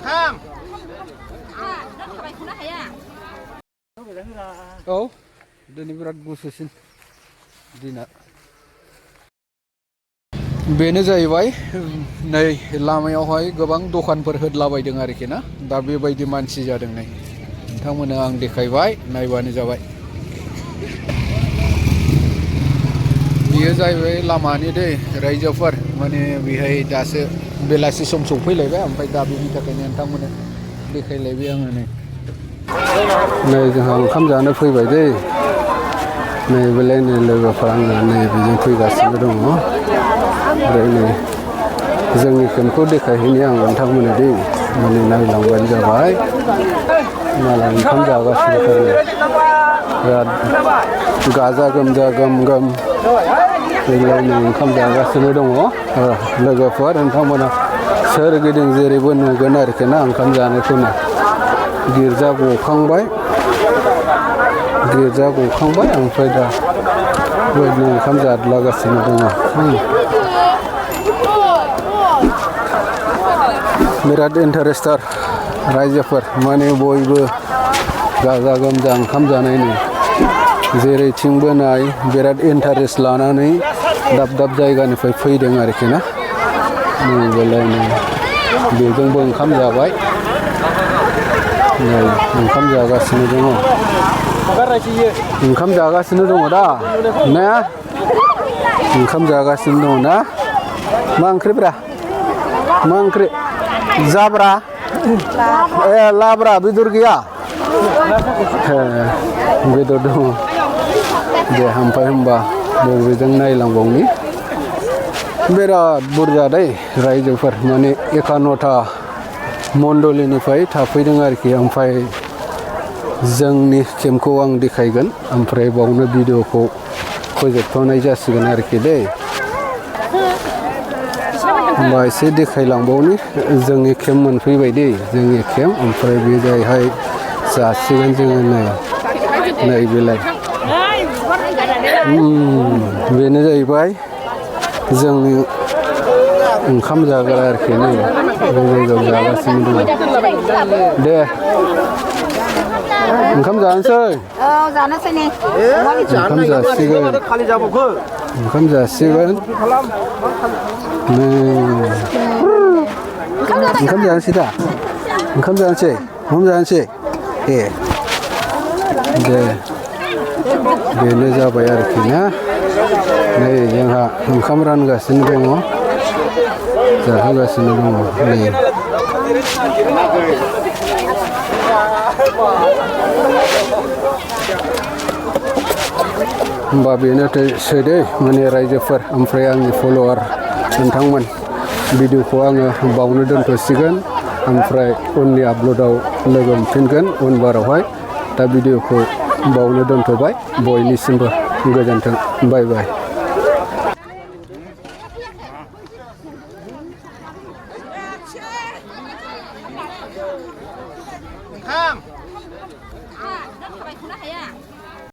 ข้ามऔ दिनै बिराद गुसुसिन दिना बेनो जाहैबाय नै लामायावहाय गोबां दखानफोर होदलाबायदों आरोखि ना दा बेबायदि मानसि जादों नै नोंथांमोननो आं देखायबाय नायबानो जाबाय बियो जाहैबाय लामानि दै रायजोफोर माने बेहाय दासो बेलासि सम सफैलायबाय ओमफ्राय दा बेनि थाखायनो नोंथांमोननो देखायलायबाय आङो नै जोंहा ओंखाम जानो फैबाय दै नै बेलाय नै लोगोफोर आङो नै बेजों फैगासिनो दङ ओमफ्राय नै जोंनि केम्पखौ देखायहैनि आं नोंथांमोननो दै माने नायलांबानो जाबाय मालाय ओंखाम जागासिनो बिराद गाजा गोमजा गोम गोम बेलाय नै ओंखाम जागासिनो दङ लोगोफोर नोंथांमोना सोरगिदिं जेरैबो नुगोन आरोखि ना ओंखाम जानायखौनो गिर्जा गखांबाय ओमफ्राय दा बेबायदिनो ओंखाम जाद्लागासिनो दङ बिराद इन्टारेस्टार रायजोफोर माने बयबो गाजा गोमजा ओंखाम जानायनि जेरैथिंबो नाय बिराद इन्टारेस्ट लानानै दाब दाब जायगानिफ्राय फैदों आरोखि ना बेलाय नै बेजोंबो ओंखाम जाबाय नै ओंखाम जागासिनो दङ दा ना ओंखाम जागासिनो दङ ना मा ओंख्रिब्रा मा ओंख्रि जाब्रा लाब्रा बेदर गैया बेदर दङ दे ओमफ्राय होमबा बबेजों नायलांबावनि बिराद बुरजा दै रायजोफोर माने 51टा मण्डलिनिफ्राय थाफैदों आरोखि ओमफ्राय जोंनि केम्पखौ आं देखायगोन ओमफ्राय बावनो भिडिअखौ फोजोबथ'नाय जासिगोन आरोखि दै होमबा एसे देखायलांबावनि जोंनि केम्प मोनफैबाय दै जोंनि केम्प ओमफ्राय बे जायहाय जासिगोन जोङो नै बेलाय बेनो जाहैबाय जोंनि ओंखाम जाग्रा आरोखि नै बे जायगायाव जागासिनो दङ दे ओंखाम जानोसै ओंखाम जासिगोन ओंखाम जानोसै दा ओंखाम जानोसै ए दे बेनो जाबाय आरोखि ना नै जोंहा ओंखाम रानगासिनो दङ जाहोगासिनो दङ नै होमबा बेनोसै दै माने रायजोफोर ओमफ्राय आंनि फल'वार नोंथांमोन भिडिअखौ आङो बावनो दोनथ'सिगोन ओमफ्राय उननि आपल'डआव लोगो मोनफिनगोन उनबारावहाय दा भिडिअखौ बावनो दोनथ'बाय बयनिसिमबो गोजोन्थों बाय बाय